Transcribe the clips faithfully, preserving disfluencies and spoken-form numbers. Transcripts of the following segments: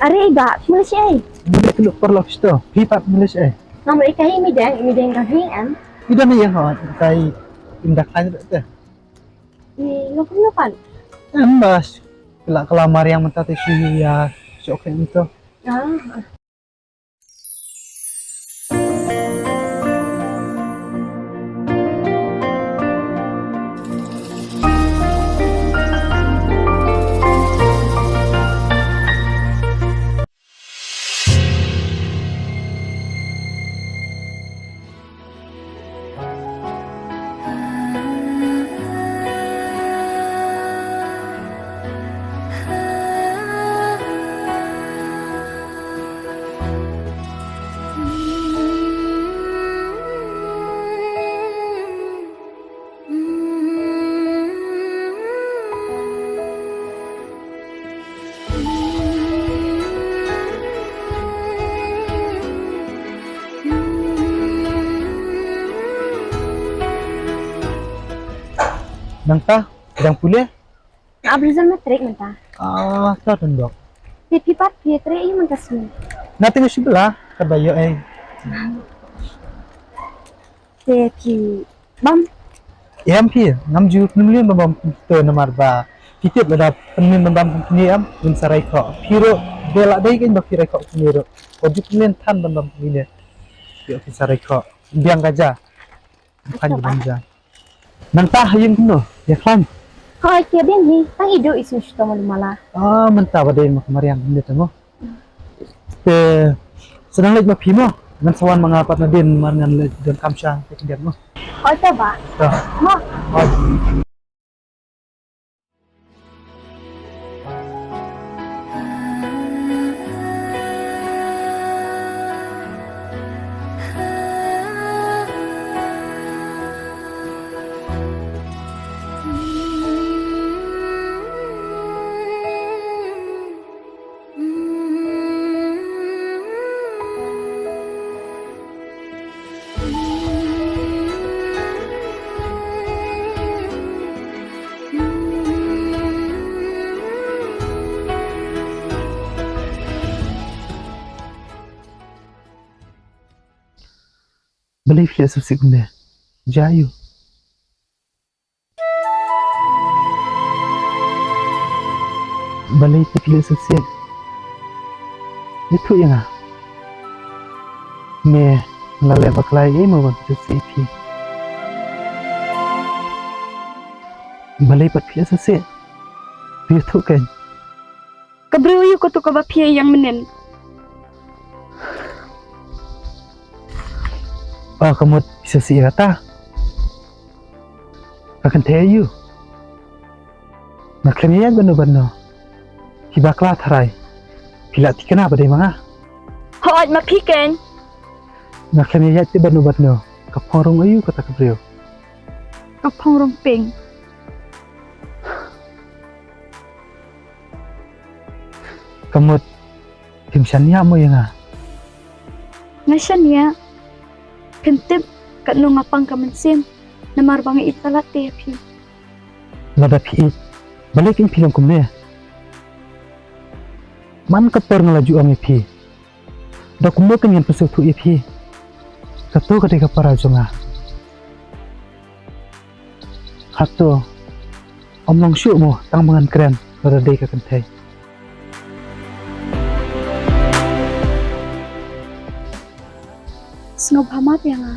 Are i bah, phi mut leit shaei? Mut leit kluk paralok shito, phi pat mut leit shaei? Ngam leit kaei, i Meideng, i Meideng dang hing em? I don ïa nga, kai im da khlaiñ te. I lo kumno pat? Em bas, kala kala mariang mynta te shu ïa shok khlem to. Ah. Nangta, dang pule? Nga ap result matric mynta. Ah, ta tundok. Te phi pat phi trei ïa mynta sngi? Nga teng shu bla, ka ba ïoh ei. Te phi bam? Em phi, ngam ju pynmlien ban bam to namar ba phi tip lada pynmlien ban bam kumne em, ngin sa rai khoh. Phi ruh, dei la dei kein ba phi rai khoh kumne ruh. Ko ju pynmlien than ban bam kumne. Phi phi sa rai khoh. Biang ka ja. Khlaiñ ban ja. Nangta ha ïing kumno? Ïa khlaiñ. Hooid, ïa biang hi. Tang i duh i sngew shitom malu mala. Ah, mynta ba dei ma ka mariang kumne te mo. Te sa nang leit ma phi mo. Ngan sa wan ma nga pat nadien mar ngan leit don kam sha te khyndiat mo. Hooid te bah. To. Mo. Hooid. Balei phi leh sngewsih kumne? Jia ïa u. Balei te phi leh sngewsih? Ïathuh ïa nga. Me la leh bakla ei mo ban sngewsih ïa phi? Balei pat phi leh sngewsih? Phi ïathuh kein. Ka briew aïu kato kaba phi ïeng mynnin? Oh, ka mut phi sngewsih ïa kata? Ka kynthei aïu? Nga khlem ïaid bad no bad no. Phi bakla tharai. Phi lah thikna ba dei ma nga. Hooid ma phi kein. Nga khlem ïaid te bad no bad no. Ka phong rong aïu kata ka briew? Ka phong rong pink. Ka mut phim shaniah mo ïa nga? Nga shaniah. Phim tip katno nga pang ka mynsiem namar ba nga ïeit palat te ïa phi. Lada phi ïeit, balei kein phi long kumne? Man ka por nga la ju ong ïa phi. Da kumno kein ngan pynsngewthuh ïa phi? Kato ka dei ka para jong nga. Hato ym long shuh mo tang ba ngan kren lada dei ka kynthei? Sngewbha map ïa nga.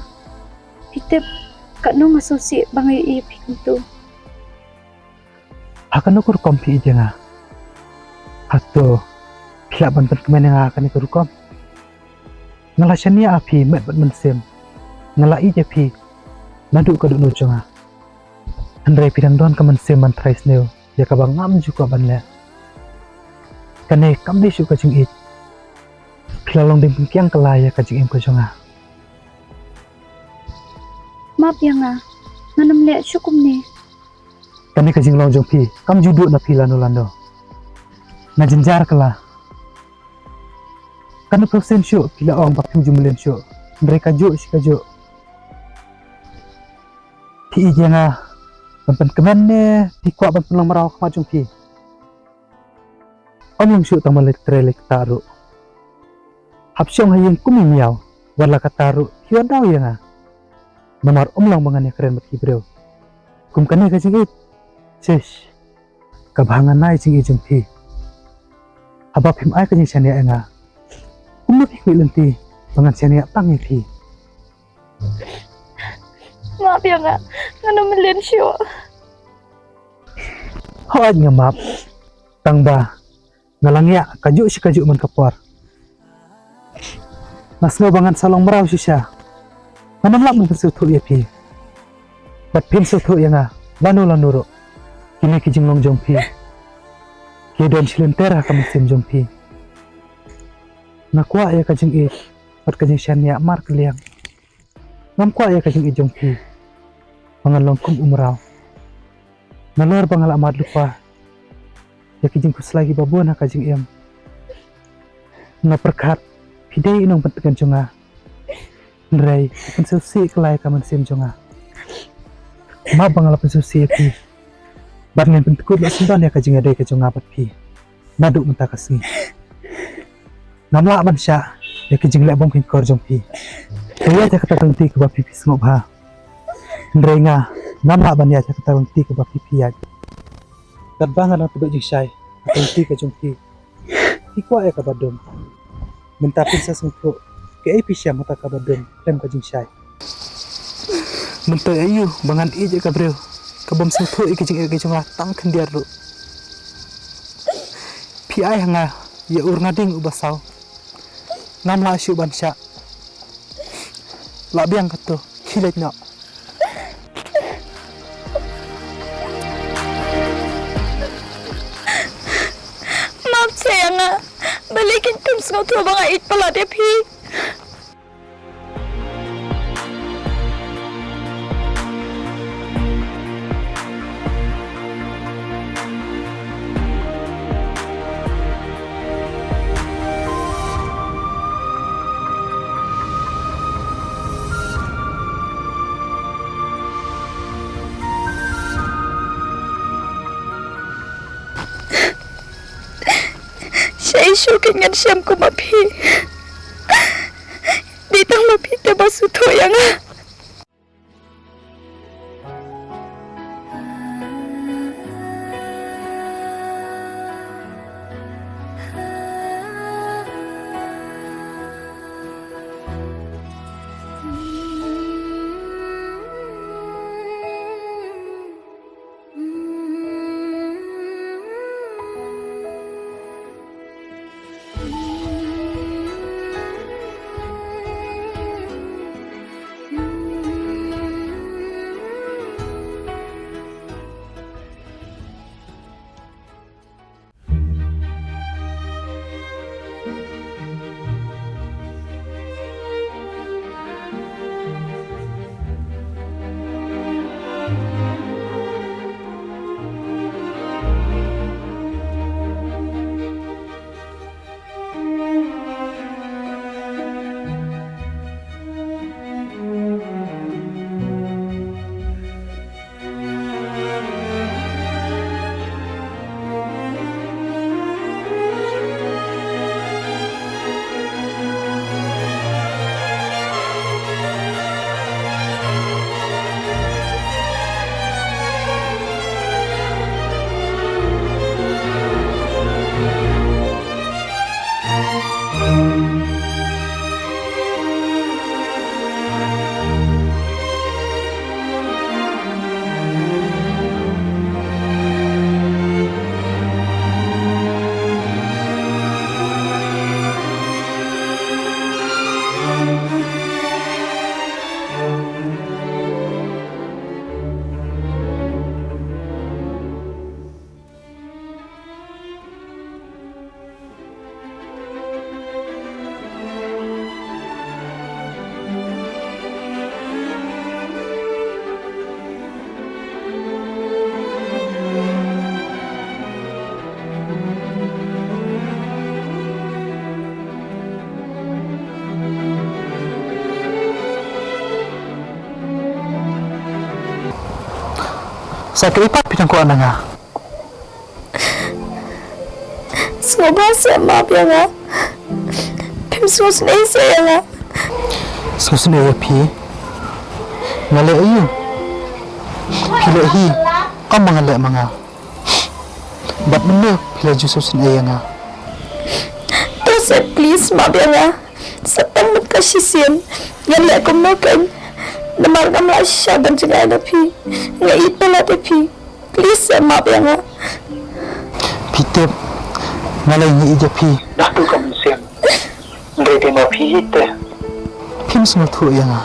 Phi tip katno nga sngewsih ba nga ïohi ïa phi kumto. Ha kano ka rukom phi ïeit ïa nga? Hato phi lah ban pynkmen ïa nga ha kane ka rukom? Nga la shaniah ha phi met bad mynsiem. Nga la ïeit ïa phi naduh ka dohnud jong nga. Hynrei phi dang don ka mynsiem ban trai sniew ïa kaba ngam ju kwah ban leh. Kane kam dei shuh ka jingïeit. Phi la long ding pynkiang kylla ïa ka jingim ka jong nga. Map ïa nga, ngan ym leh shuh kumne. Kane ka jinglong jong phi kam ju duh na phi lano lano. Nga jynjar kylla. Katno phew sien shuh phi la ong ba phim ju mlien shuh. Hynrei kajuh shi kajuh phi ïeit ïa nga ban pynkmen ne phi kwah ban pynlong mraw ha khmat jong phi. Ym long shuh tang ban leit trei leit ktah ruh. Hap shong ha ïing kum i miaw, wat la katta ruh phi wan daw ïa nga. Namar ym long ba ngan ïakren bad ki briew kum kane ka jingïeit. Shish. Kaba ngan ai jingïeit jong phi. Haba phim ai ka jingshaniah ïa nga, kumno phi khmih lynti ba ngan shaniah tang ïa phi? Map ïa nga, ngan ym mlien shuh. Hooid nga map. Tang ba nga la ngiah kajuh shi kajuh man ka por. Nga sngew ba ngan sa long mraw shisha. Ngan ym lah ban pynsngewthuh ïa phi. Bad phim sngewthuh ïa nga lano lano ruh. Kine ki jinglong jong phi ki don shilynter ha ka mynsiem jong phi. Nga kwah ïa ka jingïeit bad ka jingshaniah markylliang. Ngam kwah ïa ka jingïeit jong phi ba ngan long kum u mraw. Nalor ba nga la mad lypa ïa ki jingkhuslai kiba bun ha ka jingim, nga pyrkhat phi dei i nongpyntngen jong nga. Hynrei phi pynsngewsih kylla ïa ka mynsiem jong nga. Map ba nga la pynsngewsih ïa phi. Bad ngan pynthymmai noh syndon ïa ka jingïadei ka jong nga bad phi naduh mynta ka sngi. Ngam lah ban shah ïa ki jingleh bymkheiñkor jong phi. Phi ïaid ha kata ka lynti kaba phi phi sngewbha. Hynrei nga ngam lah ban ïaid ha kata ka lynti kaba phi phi ïaid. Katba nga dang tbit jingshai ha ka lynti ka jong phi, phi kwah ïa kaba dum. Mynta phin sa sngewthuh kaei phi shem ha kata kaba dum khlem ka jingshai. Mynta aïu ba ngan ïeit ïa ka briew kabym sngewthuh ïa ki jingeh ki jong nga tang khyndiat ruh. Phi ai ha nga ïa u rnga ding uba saw. Ngam lah shuh ban shah. Lah biang kato, khie leit noh. Map seh ïa nga. Balei kein phim sngewthuh ba nga ïeit palat ïa phi? Shaei shuh kein ngan shem kum ma phi. Dei tang ma phi te ba sngewthuh ïa nga. Ta kaei pat phi dang kwah na nga? Sngewbha seh map ïa nga. Phim sngewsynei seh ïa nga. Sngewsynei ïa phi? Nga leh aïu? Phi leh hi kum ba nga leh ma nga. Bad mynno phi la ju sngewsynei ïa nga? To seh please map ïa nga. Sa tang mynta ka shisien ngan leh kumno kein. Namar ngam lah shisha ban jngai na phi. Nga ïeit palat ïa phi. Please seh map ïa nga. Phi tip nga la ïeit ïa phi. Naduh ka mynsiem. Hynrei te ma phi ïeit te phim sngewthuh ïa nga.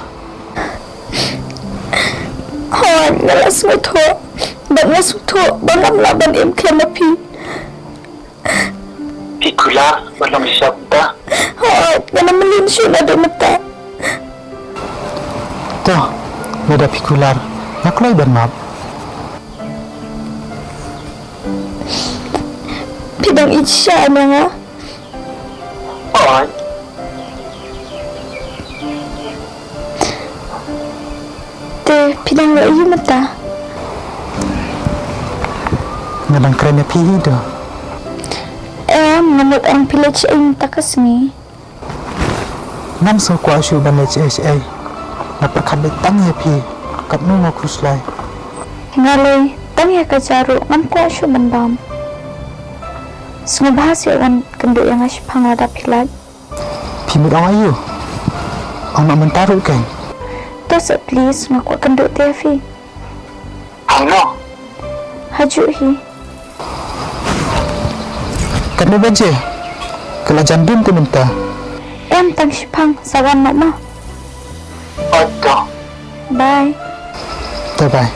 Hooid nga la sngewthuh. Bad nga sngewthuh ba ngam lah ban im khlem ma phi. Phi kular ban long shisha kumta? Hooid, nga na mlien shuh naduh mynta. To, lada phi kular nga kloi ban map. Phi dang ïeit shisha ïa nga? Hooid. Te phi dang leh aïu mynta? Nga dang kren ïa phi hi to. Em, nga mut ong phi leit shaei mynta ka sngi? Ngam sngewkwah shuh ban leit shaei shaei. Nga pyrkhat leit tang ïa phi katno nga khuslai. Nga leit tang ïa ka ja ruh ngam kwah shuh ban bam. Sngewbha seh wan kynduh ïa nga shiphang lada phi lait. Phi mut ong aïu? Ong noh mynta ruh kein. To seh please, nga kwah kynduh te ïa phi. Ong noh. Hajuh hi. Katno baje? Ka la jan dum te mynta. Em, tang shiphang, sa wan noh ma. Oi to. Bye. To bye.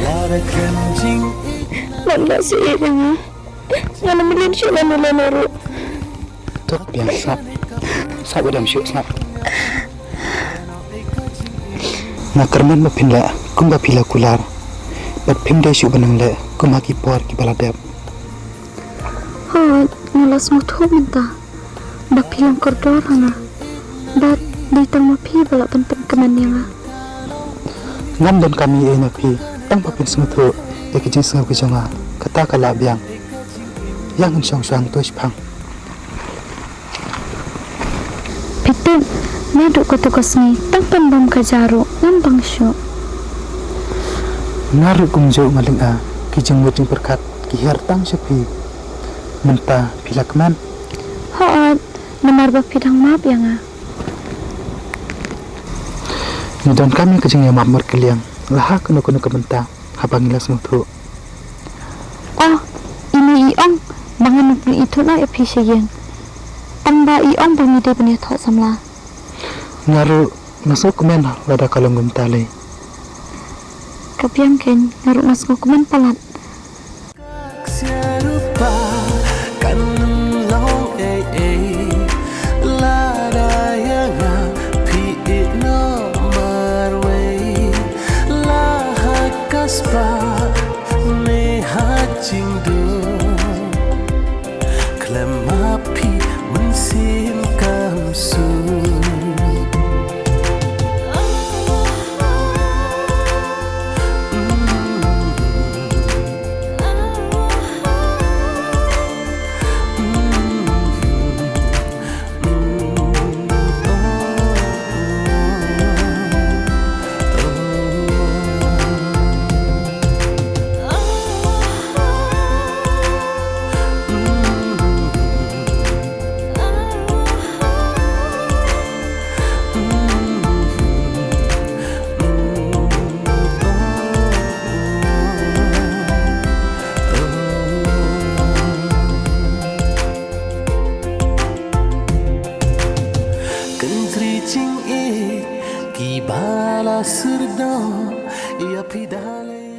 Lada kren jingïeit. Wan lah sha ïing nga. Nga na mlien shuh lano lano ruh. To biang sngap. Sngap ba dam shuh sngap. Nga kyrmen ba phin leh kumba phi la kular. Bad phim dei shuh ban nang leh kum ha ki por kiba la dep. Hooid, nga la sngewthuh mynta ba phi long kordor ha nga. Bad dei tang ma phi ba lah ban pynkmen ïa nga. Ngam donkam ei ei na phi, tang ba phin sngewthuh ïa ki jingsngew ki jong nga. Kata ka lah biang. Ïa ngin shong shong to shiphang. Phi tip, naduh kato ka sngi tang ban bam ka ja ruh ngam bang shuh. Nga ruh kumjuh nga lynga, ki jingmut jingpyrkhat ki hiar tang sha phi. Mynta phi la kmen? Hooid, namar ba phi dang map ïa nga. Ngi donkam ïa ka jingïamap markylliang la ha kano kano ka bynta haba ngi la sngewthuh. Oh, ine i ong ba ngan ïathuh noh ïa phi sha ïing. Tang ba i ong ba ngi dei ban ïathoh samla. Nga ruh nga sngewkmen lada ka long kumta lei. Ka biang keiñ, nga ruh nga sngewkmen palat. Ka ksiar rupa kan long ei ei. Lada ïa nga phi ïeh noh marwei. La ha ka spah ne ha jingdum. Khlem ma phi mynsiem kam suk. ki ba la syrdoh ïa phi da lei.